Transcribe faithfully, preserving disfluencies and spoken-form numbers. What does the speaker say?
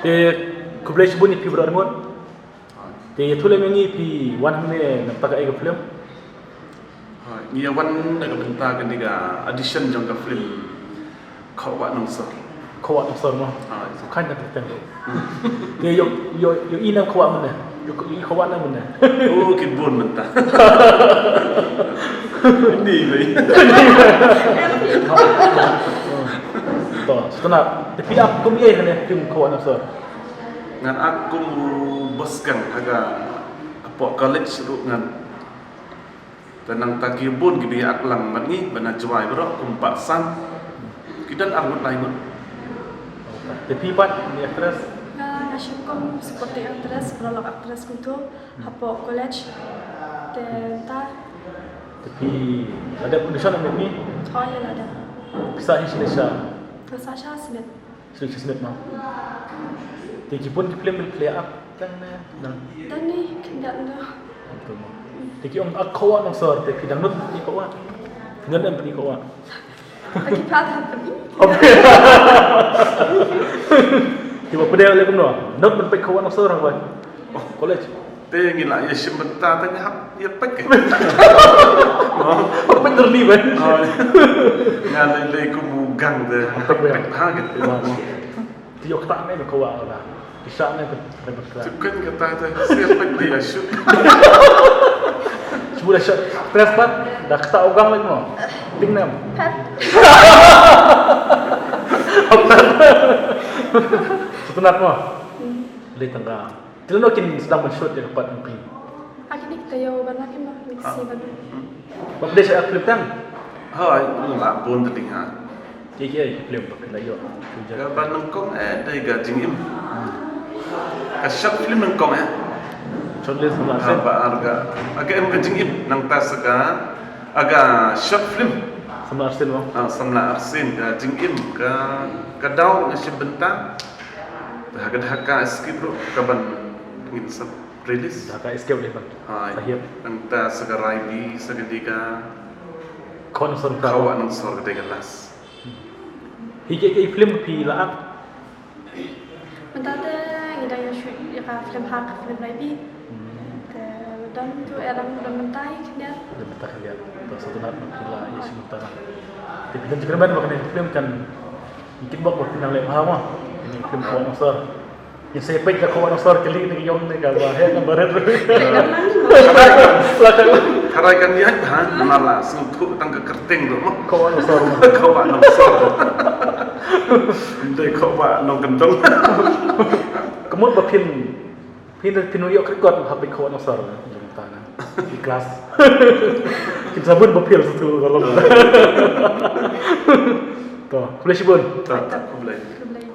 Te khublei shibun ïa phi baroh arngut. Te ïathuh lem ïa ngi, phi wan hangne na bynta kaei ka film? Ngi ïa wan na ka bynta kane ka audition jong ka film Khawah Nongsor. Khawah Nongsor mo. Hooid. Sngewkhan ka kyrteng ruh. Te ïoh, ïoh, ïohi na Khawah mynne. Ïoh, ïohi Khawah na mynne. Oh, ki bun mynta. Ni wei. To, sngewtynnat. Te phi ak kum ei hangne film Khawah Nongsor? Ngan ak kum u bos gang ha ka, hapoh college ruh ngan. Te nangta ki bun kiba ïa ak lang bad ngi, ba na Jowai baroh kum Bah Sam. Ki don arngut laingut. Te phi pat, phi actress? Nga, nga shim kum supporting actress, paralok actress kumto, hapoh college. Te ta. Te phi la dep audition em phi? Oh, ïa la dep. Phi sah hi shane sha? Nga sah sha Smith. Sha Smith mo. Te ki bun ki film phi la ak tang ne, nang. Don hi khyndiat na. Te ki ong ak Khawah Nongsor, te phi dang nud phi Khawah. Ngan em phi Khawah. Aki pat hap phi. Ki ba pdeng le kumno. Nud ban peit Khawah Nongsor hangbai. College. Te ngi la ïa shim bynta te ngi hap ïa peit. Hap peit dur ni ban. Nga lei lei kum u gang te. Hap peit ha. Te ïoh ktah ne Khawah la. Ki shah ne te. Te kan kata te. Sia peit te ïa shoot. Shu da shah. Tres pat. Da ktah u gang lei mo. Ting nem. Sngewtynnat mo. Lei tang ka. Te lano kin sdang ban shoot ïa ka part jong phi? Ha kine kita ïoh ban la kin ba mixi ban. Ba phi dei sha film tang? Hooid, nga la bun te ding ha. Kiei kiei ki film ba phi la ïoh? Ka ba nyngkong eh dei ka Jingim. Ka short film nyngkong eh. Short film samla arsien. Ba ar ka. Ka em ka Jingim nangta sa ka, ka short film. Samla arsien mo. Ah, samla arsien ka Jingim ka, ka daw nga shim bynta. Te ha ka Dhaka Escape ruh ka ban ngin sa release. Dhaka Escape dei ban. Hooid. Nangta sa ka Raibi, sa ka dei ka Khawah Nongsor. Khawah Nongsor ka dei ka last. Hi kiei kiei film phi la ak? Mynta te ngi dang ïa shoot ïa ka film ha ka film Raibi. Te don tu ïa dang don mynta hi khyndiat. Don mynta khyndiat. To sngewtynnat ba phi la ïa shoot mynta. Te phi don jingkyrmen ba kane film kan Ngi kitbok ba phin nang leh bha mo. Kine film Khawah Nongsor. Ngi sa peit ka Khawah Nongsor kali ne ka ïong ne ka ba heh ne ba rit. Tharai kan ïaid bha namar la sngewthuh tang ka kyrteng ruh mo. Khawah Nongsor mo. Khawah Nongsor. Ym dei Khawah Nongkyndong. Ka mut ba phin Phi, phin ïoh record ha peit Khawah Nongsor jong ta na. Ki class. Kin sa bun ba phi la sngewthuh ka long. To, khublei shibun. Ta, ta, khublei. Khublei.